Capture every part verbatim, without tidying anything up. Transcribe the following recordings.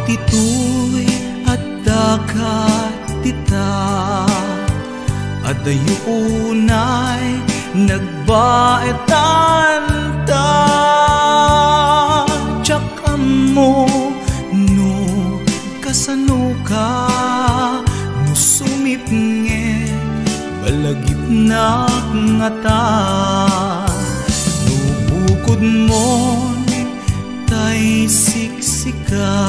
Ditoy adda ka dita, adayo unay nagbaetan ta. Diak ammo no kasano ka, no sumipnget, malagipnak ngata. No bukodmon tay siksika,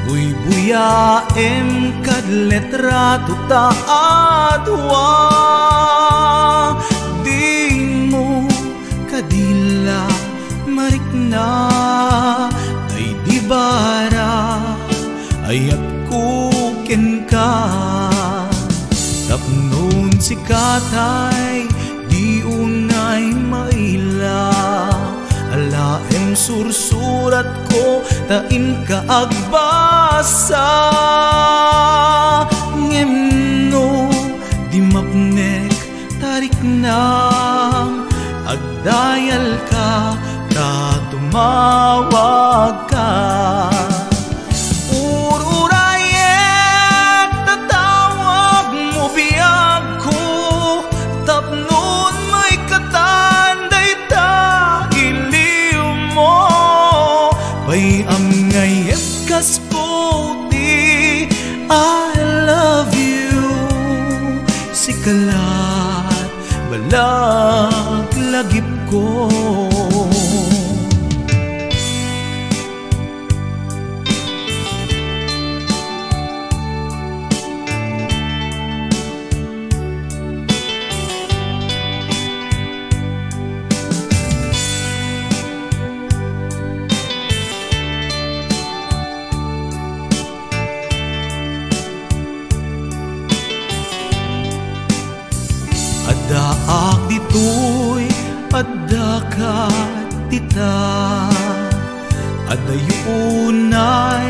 buybuyaem kad litrato ta a dua. Dimo kadi la marikna, tay di bara ayatko kenka. Tapnon sika tay di unay maila, alaem sursuratko ta inka agbasa. Ngem no di mapnek ta riknam, agdayalka ta tumawagka. Ururayek ta tawagmo biagko, tapnon maikatan dayta iliwmo. Bay-am nga iyeb kas kuti, I love you. Sika la malaglagipko. Addaak ditoy, addaka dita. Adayo unay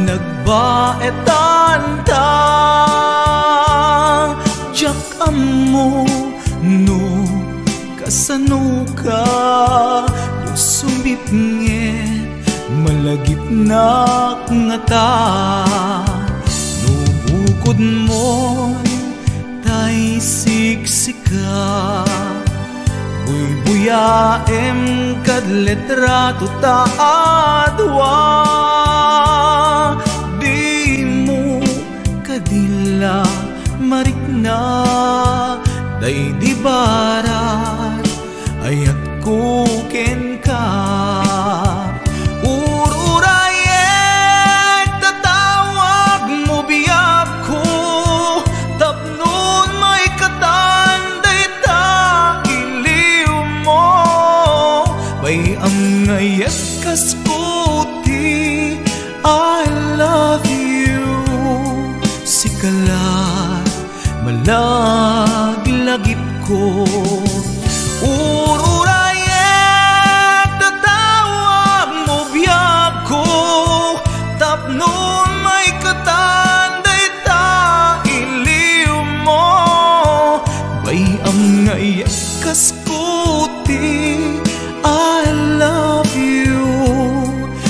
nagbaetan ta. Diak ammo no kasano ka, no sumipnget, malagipnak ngata. No bukodmon tay siksika, buybuyaem kad litrato ta a dua. Dimo kadi la marikna, daydi barat ayatko kenka. Ururayek ta tawagmo biagko, tapnon maikatan dayta iliwmo. Bay-am nga iyeb kas kuti, I love you. Sika la malaglagipko. Ururayek ta tawagmo biagko, tapnon maikatan dayta iliwmo. Bay-am nga iyeb kas kuti, I love you.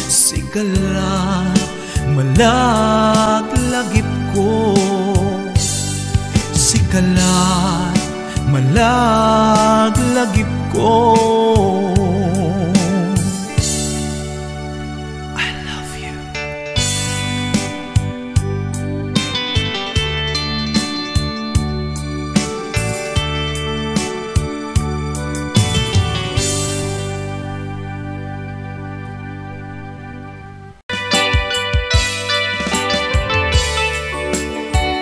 Sika la malaglagipko. Sika la malaglagipko. I love you.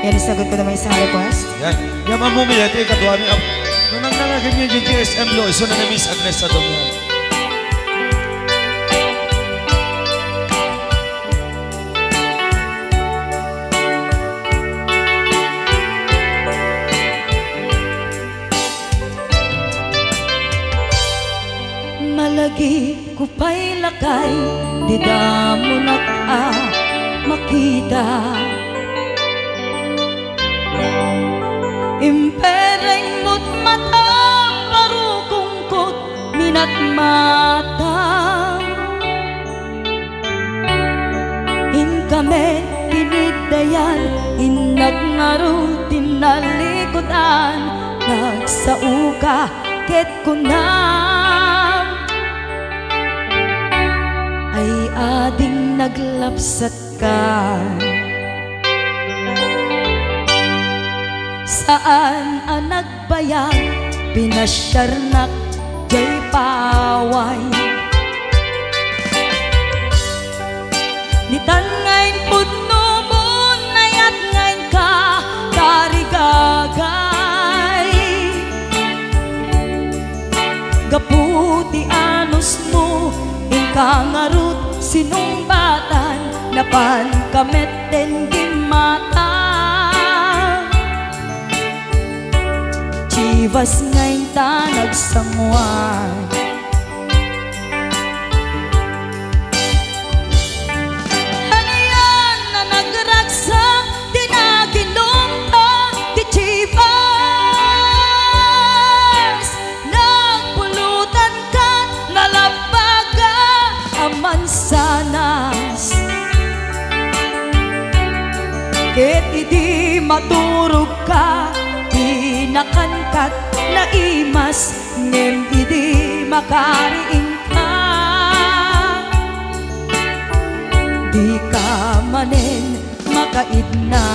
Yan, isagot ko naman isang request. Yan. Yan, Ma'am Mumi, ito yung katuwami. Ang nanang nangagan niya yung G S M Lo, iso na ni Miss Agnes Adomo. Malagipko pay lakay, dida monak a makita. Impereng mo't matam, barukongko't minatmata. Amen, iniddayan, innak ngarud ti nalikudan, nagsaoka ket kunam, ay ading naglapsatka. Saan a nagbayag, pinasiarnak jay paway. Ditan nga impudno mo, nayat nga inka tarigagay. Gapu ti anusmo, inka ngarud sinungbatan, napanka met ti gimmata. Chivas nga inta nagsanguan. Anian a nagragsak ti naginumta ti Chivas? Nagpulutanka, nalabbaga a mansanas. Ket idi maturogka, di nakankat naimas, ngem idi makariingka, dika manen makaidna.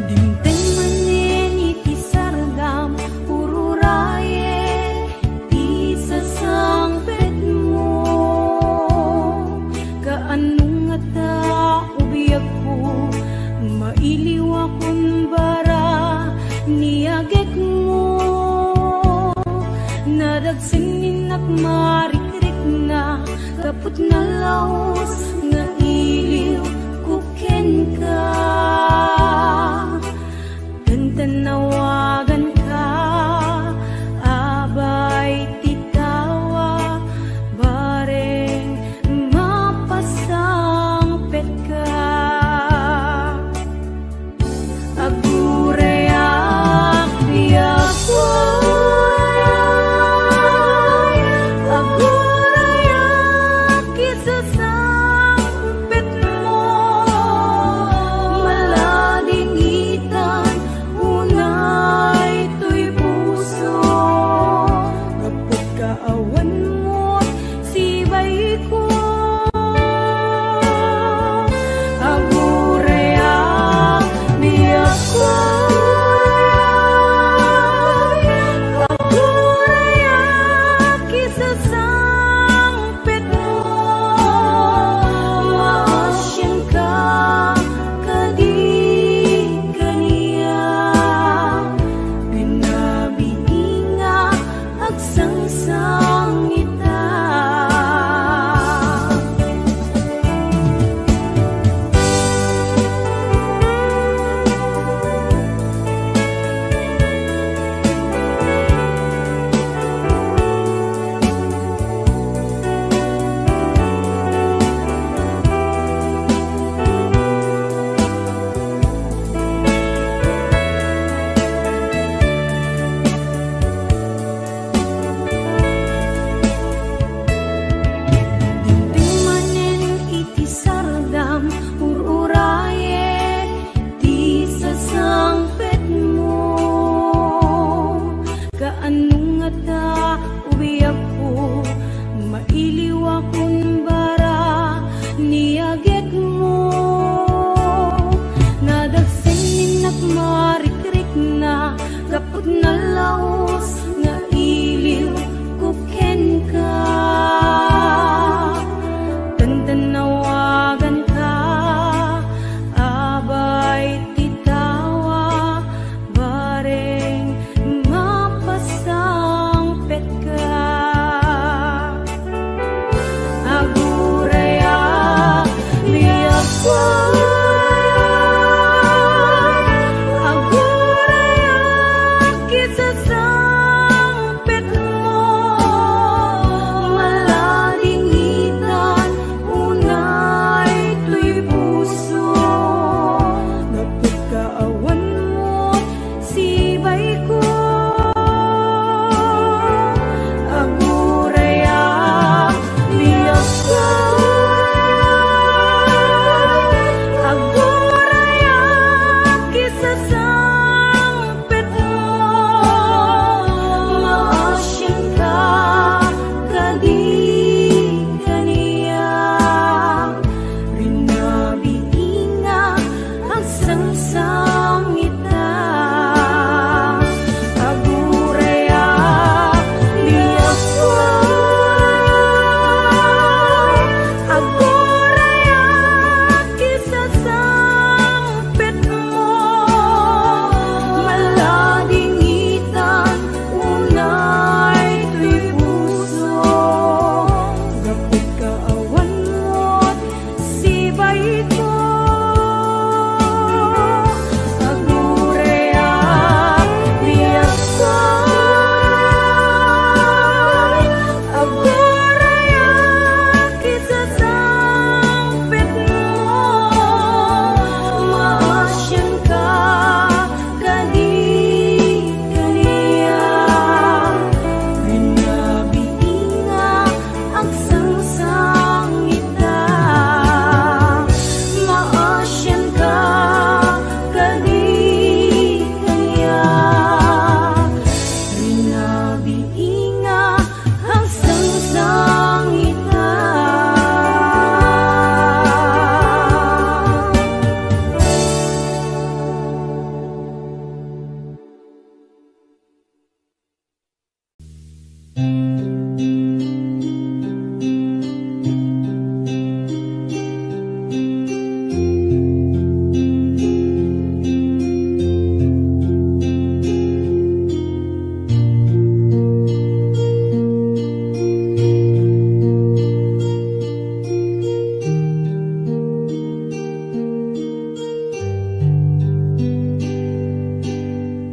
Dimteng manen iti sardam, ururaye ti sasangpetmo. Kaano ngata, o biagko, mailiwakon bara ni agekmo? Nadagsennak marikrikna, gapu ta nalaus nga iliwko kenka. Ken ta nawaganka, abay ti tawag, bareng mapasangpetka. Agurayak, biagko, agurayak, isasangpetmo, maladingitan unay toy puso, gapu ta awan met sibaiko. Agurayak, biagko, agurayak, isasangpetmo, maasianka kadi kaniak, pinabiingak, agsangsangita. rikrikna, gapu ta nalaus nga iliwko kenka. Tantan nawaganka, abay ti tawa, bareng mapasangpetka. Agurayak, biagko. Agurayak, kisasangpetmo. Maladingitan unay toy puso. Gapu ta awan met sibaiko. Agurayak, biagko. Agurayak, kisasangpetmo. Maasianka kadi kaniak. Rinabiinga, agsangsangita. Agurayak, biagko. Agurayak, kisasangpetmo. Maladingitan unay toy puso. Gapu ta awan met sibaiko. Agurayak, biagko. Agurayak, kisasangpetmo. Maasianka kadi kaniak. Rinabiinga, agsangsangita. Maasianka kadi kaniak. Rinabiinga, agsangsangita.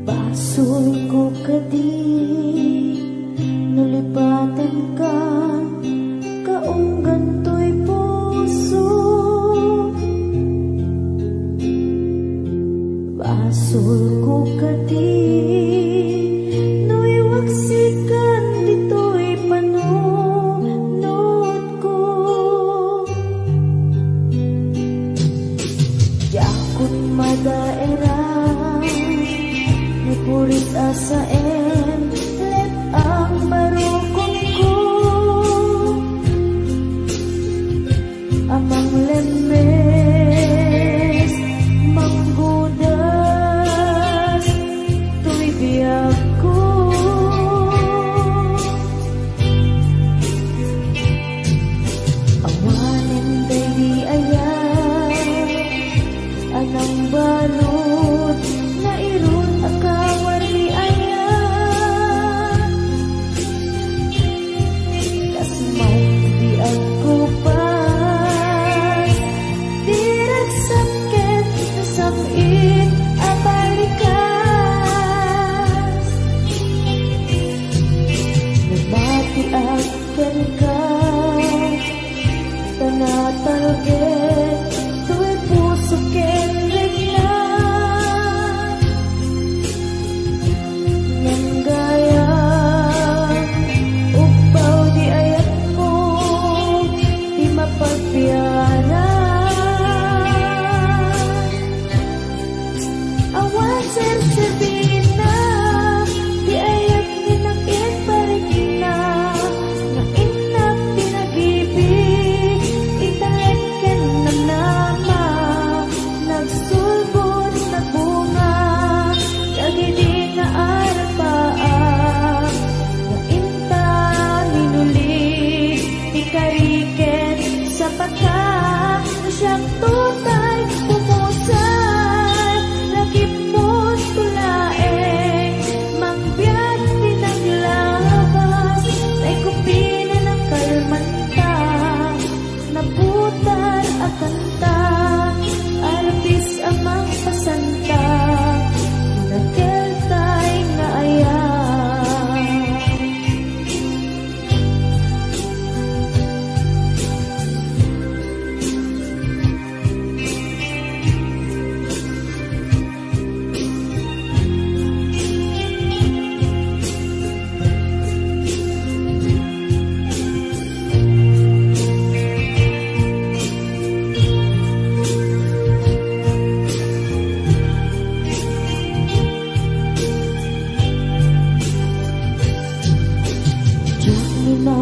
Basolko kadi no lipatenka, kaunggan toy puso. Basolko kadi no iwaksikan ditoy panunotko. Diakon madaeran, ni purit a saen, let-ang barukonko. A manglembes, manggudas, toy biagko. Awanen daydi aya a nangbalud, nairut a kawarri aya.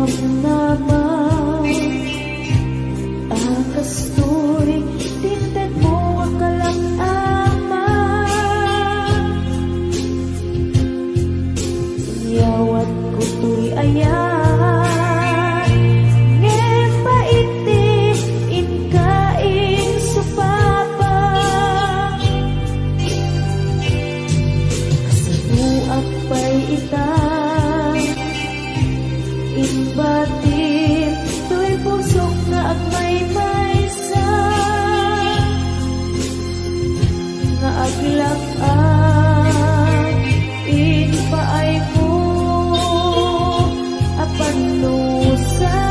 Ama, a kastoy ti intedmo a kalang-ama. Inyawatko toy ayat, ngem pait ti inka insupapa. Kasapuak pay ita, imbatim toy pusok nga agmaymaysa, nga aglap-ak impaaymo a pannusa.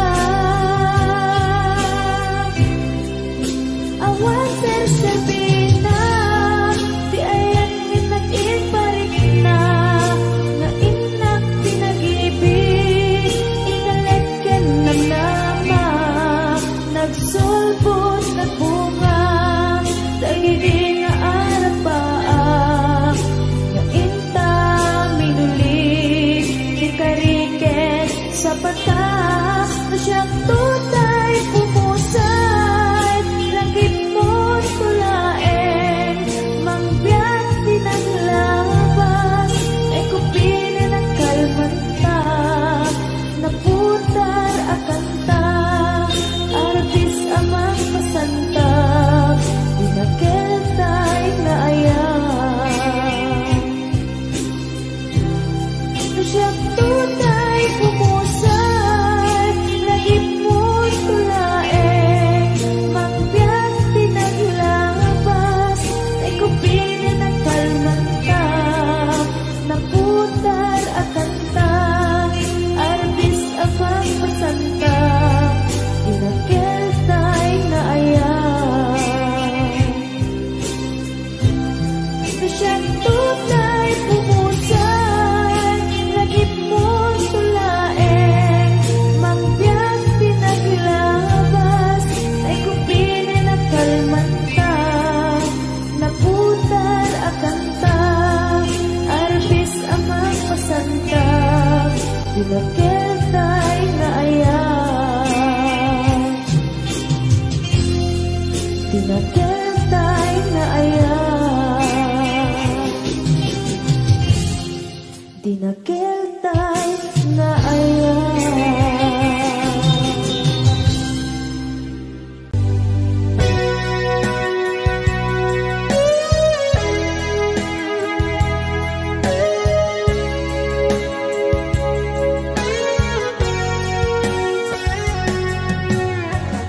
Awan serserbina ti ayanmi, nag-iparikna nga innak pinag-ibig, inalek ken namnama, nagsulbod, nagbunga dagidi nga arapaak, nga inta minuli ti kari ken sapata. No siak toy pumusay, lagipmo to laeng mangbiag ti naglabas, ay kupili na kalmanta. Naputar a kanta, arbis a mangpasanta, dinakel tay nga ayat. No siak toy pumusay, lagipmo to laeng mangbiag ti naglabas, ay kupili na kalmanta. Naputar a kanta, arbis a mangpasanta, dinakel tay nga ayat. No siak toy pumusay, lagipmo to laeng mangbiag ti naglabas, ay kupili na kalmanta. Naputar a kanta, arbis a mangpasanta, dinakel tay nga ayat. Dinakel tay nga ayat. Dinakel tay nga ayat.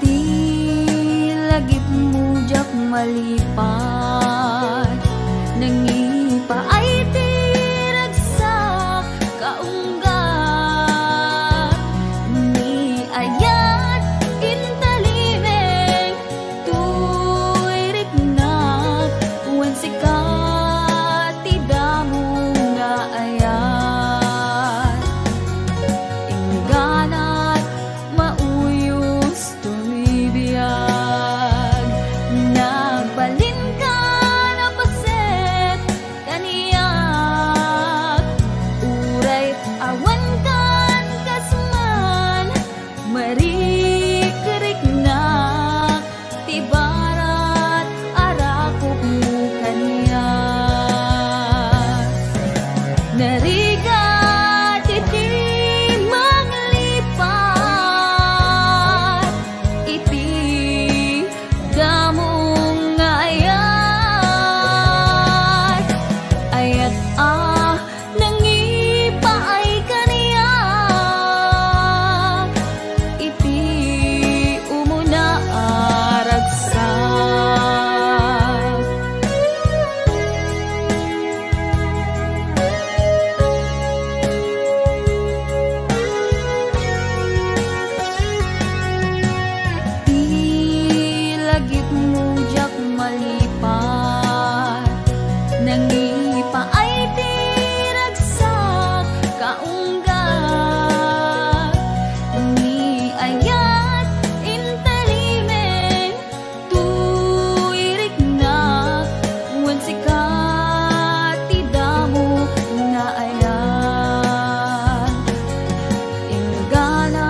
Ti lagipmo diak malipat, nangipaay ti ragsak kaunggat. Ni ayat intalimeng toy riknak, wen sika ti damo nga ayat. Ingganat mauyos toy biag, nagbalinka a paset kaniak. Uray awankan kas man, marikriknak ti barat a rakopmo kaniak. Narigat iti manglipat iti damo nga ayat, ayat a nangipaay kaniak iti umuna a ragsak. Ti lagipmo diak malipat, nangipaay ti ragsak kaunggat. Ni ayat intalimeng toy riknak, wen sika ti damo nga ayat. Inggana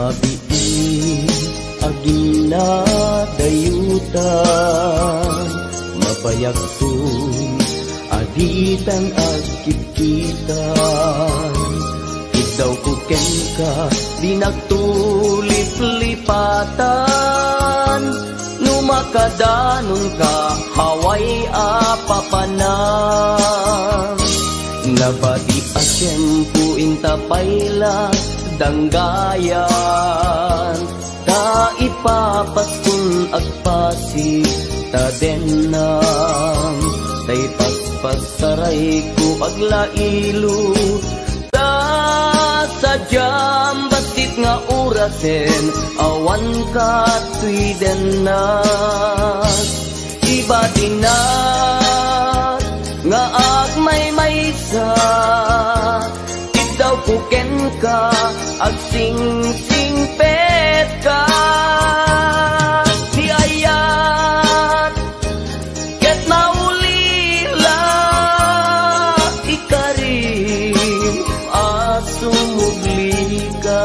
Abiin, aginna dayutan, mabayagton a ditan agkitkitan. Iddawko kenka, dinakto liplipatan, no makadanonka, awan a papanan. Nabati a tiempo inta pay la danggayan, ta ipapaskon agpasi ta dennam, tay paspasarayko aglailo, ta sadiam bassit nga orasen, awan katoy dennak. Ibatinak nga agmaymaysa, iddawko kenka, agsingsingpetka. Ni ayat ket maulila, ikarim a sumublika.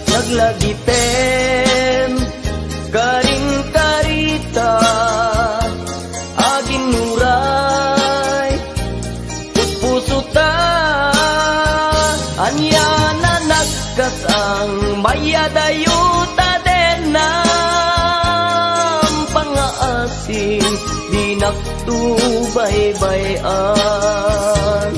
Laglagipem, karinkarita, aginnuray, puspuso ta, ania na nagkasang, mayadayo ta dennam pangngaasim, dinakto baybay-an.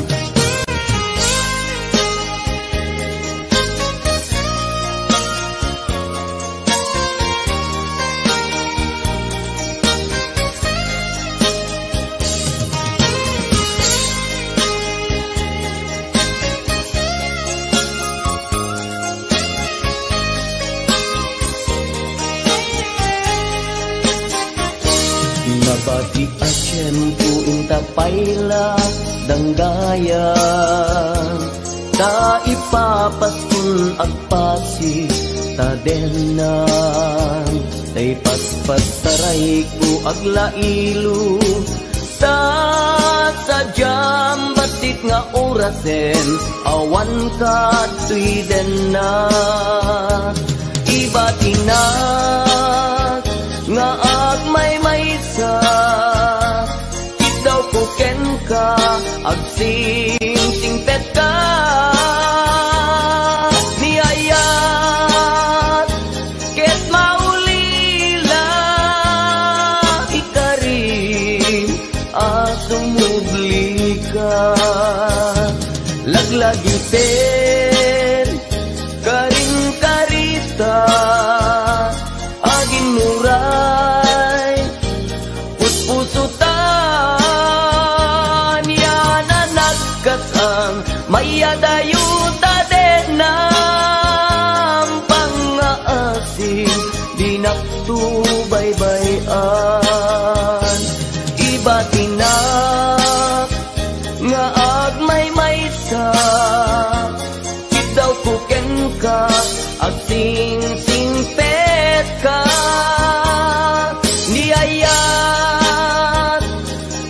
Nabati a tiempo inta pay la danggayan, ta ipapaskon agpasi ta dennam, tay paspasarayko aglailo, ta sadiam bassit nga orasen, awan katoy dennak. Ibatinak nga agmaymaysa, iddawko kenka, agsingsingpetka. Ni ayat ket maulila, ikarim a sumublika. Laglagipem, karinkarita, aginnuray, puspuso ta, ania na nagkasang, mayadayo ta dennam pangngaasim, dinakto baybay-an. Ibatinak nga agmaymaysa, iddawko kenka, agsingsingpetka. Ni ayat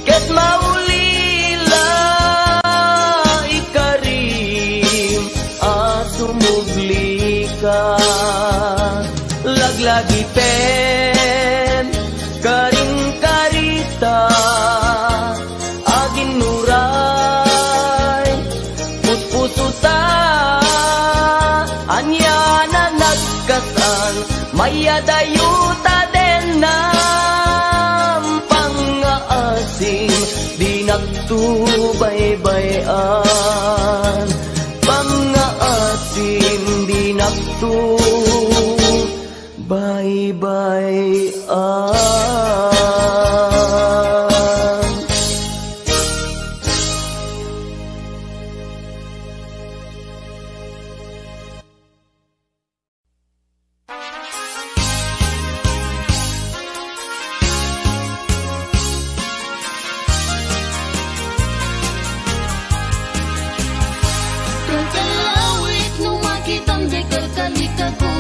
ket maulila, ikarim a sumublika. Laglagipem, karinkarita, aginnuray, puspuso ta, ania na nagkasang, mayadayo ta dennam pangngaasim, dinakto baybay-an, pangngaasim, dinakto baybay-an. Kalkalawik no makitam, diay kalkalikako.